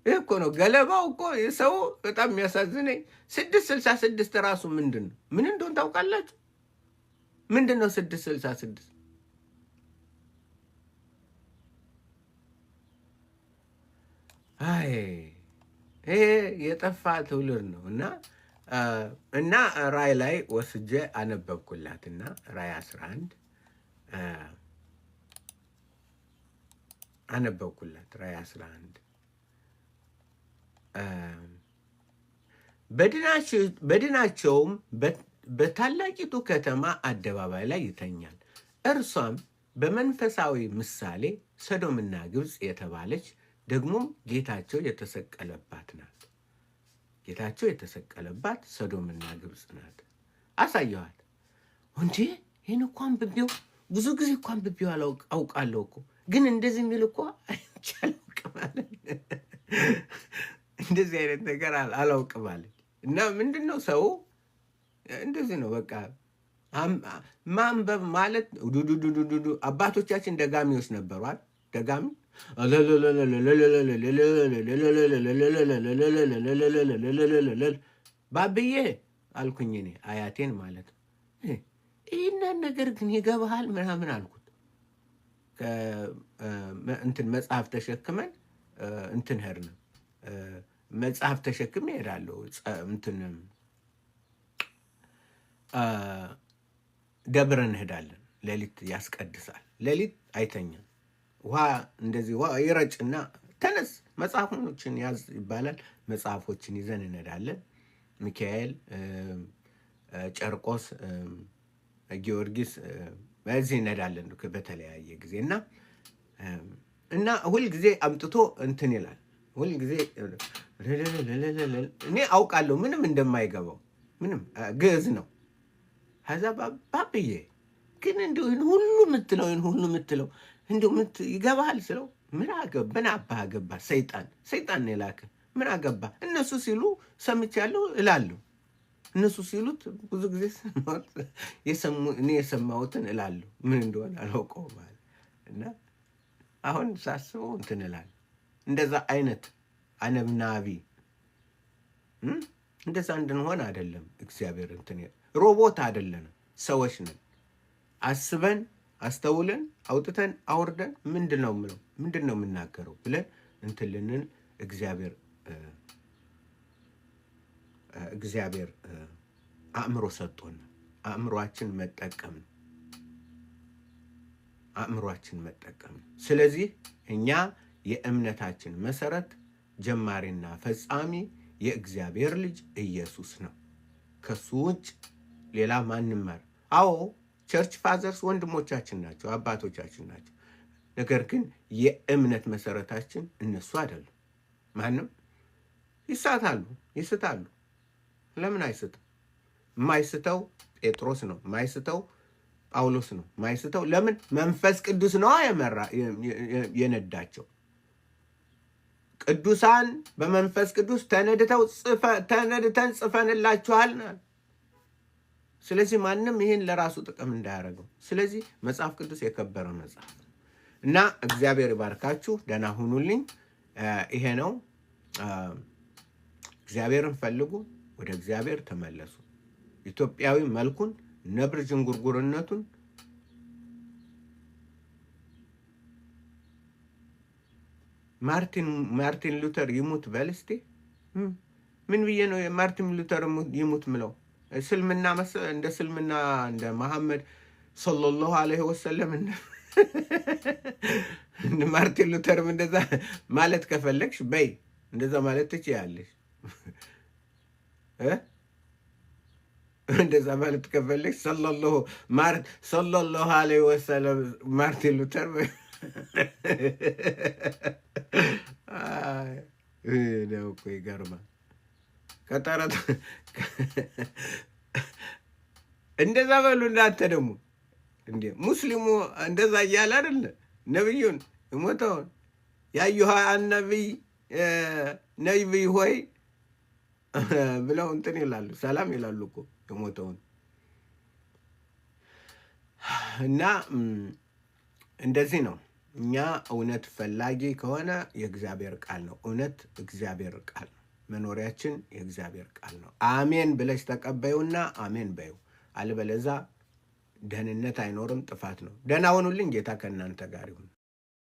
Speaker 2: ይህ እኮ ነው ገለባው እኮ ሰው በጣም የሚያሳዝነኝ። 666 ራሱ ምንድን ነው? ምን እንደሆን ታውቃላችሁ? ምንድን ነው 666? አይ ይሄ የጠፋ ትውልድ ነው። እና ራእይ ላይ ወስጄ አነበብኩላትና ራእይ 11 አነበብኩላት። ራእይ 11 በድናቸውም በታላቂቱ ከተማ አደባባይ ላይ ይተኛል። እርሷም በመንፈሳዊ ምሳሌ ሰዶምና ግብፅ የተባለች ደግሞም ጌታቸው የተሰቀለባት ናት። ጌታቸው የተሰቀለባት ሰዶምና ግብፅ ናት። አሳየዋት። እንዴ ይህን እኮ አንብቤው ብዙ ጊዜ እኮ አንብቤው አውቃለሁ እኮ፣ ግን እንደዚህ የሚል እኮ አይቼ አላውቅም አለ። እንደዚህ አይነት ነገር አላውቅም አለ። እና ምንድን ነው፣ ሰው እንደዚህ ነው በቃ። ማንበብ ማለት ዱዱዱዱዱ አባቶቻችን ደጋሚዎች ነበሯል። ደጋሚ ባብዬ አልኩኝ እኔ አያቴን ማለት ነው። ይህንን ነገር ግን ይገባሃል ምናምን አልኩት። እንትን መጽሐፍ ተሸክመን እንትን ሄድን። መጽሐፍ ተሸክሜ እሄዳለሁ። እንትን ደብረ እንሄዳለን። ሌሊት ያስቀድሳል። ሌሊት አይተኛም። ውሃ እንደዚህ ውሃ ይረጭና ተነስ መጽሐፎችን ያዝ ይባላል። መጽሐፎችን ይዘን እንሄዳለን። ሚካኤል፣ ጨርቆስ፣ ጊዮርጊስ በዚህ እንሄዳለን በተለያየ ጊዜ። እና ሁልጊዜ አምጥቶ እንትን ይላል። ሁልጊዜ እኔ አውቃለሁ ምንም እንደማይገባው፣ ምንም ግዕዝ ነው። ከዛ ባብዬ ግን እንዲሁ ይህን ሁሉ የምትለው፣ ይህን ሁሉ የምትለው እንዲሁ ይገባሃል ስለው ምን አባህ አገባ፣ ሰይጣን ሰይጣን ነው የላከ፣ ምን አገባ፣ እነሱ ሲሉ ሰምቻለሁ እላለሁ። እነሱ ሲሉት ብዙ ጊዜ እኔ የሰማሁትን እላለሁ። ምን እንደሆነ አላውቀውም አለ። እና አሁን ሳስበው እንትን እላለሁ። እንደዛ አይነት አነብናቢ እንደዛ እንድንሆን አይደለም እግዚአብሔር እንትን። ሮቦት አይደለንም፣ ሰዎች ነን። አስበን አስተውለን አውጥተን አውርደን ምንድን ነው የምለው፣ ምንድን ነው የምናገረው ብለን እንትን ልንል እግዚአብሔር አእምሮ ሰጥቶን አእምሯችን መጠቀም ነው። አእምሯችን መጠቀም ነው። ስለዚህ እኛ የእምነታችን መሰረት ጀማሪና ፈጻሚ የእግዚአብሔር ልጅ ኢየሱስ ነው። ከሱ ውጭ ሌላ ማንም። አዎ፣ church fathers ወንድሞቻችን ናቸው፣ አባቶቻችን ናቸው። ነገር ግን የእምነት መሰረታችን እነሱ አይደሉም። ማንም ይሳታሉ፣ ይስታሉ። ለምን አይስትም? የማይስተው ጴጥሮስ ነው። የማይስተው ጳውሎስ ነው። የማይስተው ለምን? መንፈስ ቅዱስ ነዋ የመራ የነዳቸው። ቅዱሳን በመንፈስ ቅዱስ ተነድተው ተነድተን ጽፈንላችኋል። ስለዚህ ማንም ይህን ለራሱ ጥቅም እንዳያደርገው። ስለዚህ መጽሐፍ ቅዱስ የከበረ መጽሐፍ ነው እና እግዚአብሔር ይባርካችሁ። ደህና ሁኑልኝ። ይሄ ነው። እግዚአብሔርን ፈልጉ፣ ወደ እግዚአብሔር ተመለሱ። ኢትዮጵያዊ መልኩን ነብር ዥንጉርጉርነቱን ማርቲን ሉተር ይሙት በል እስቲ። ምን ብዬ ነው የማርቲን ሉተር ይሙት ምለው? እስልምና እንደ እስልምና እንደ መሐመድ ሰለላሁ ዐለይሂ ወሰለም ማርቲን ሉተርም እንደዛ ማለት ከፈለግሽ በይ፣ እንደዛ ማለት ትችያለሽ። እንደዛ ማለት ከፈለግሽ ሰለላሁ ዐለይሂ ወሰለም ማርቲን ሉተር ነው እኮ፣ ይገርማል። ከጠረት እንደዛ በሉ እናንተ ደግሞ። እንዴ፣ ሙስሊሙ እንደዛ እያለ አይደለ ነብዩን የሞተውን ያዩሃ ነቢይ ነቢይ ሆይ ብለው እንትን ይላሉ፣ ሰላም ይላሉ እኮ የሞተውን። እና እንደዚህ ነው። እኛ እውነት ፈላጊ ከሆነ የእግዚአብሔር ቃል ነው። እውነት እግዚአብሔር ቃል ነው። መኖሪያችን የእግዚአብሔር ቃል ነው። አሜን ብለሽ ተቀበዩና አሜን በዩ። አለበለዛ ደህንነት አይኖርም፣ ጥፋት ነው። ደህና ሁኑልኝ። ጌታ ከእናንተ ጋር ይሁን።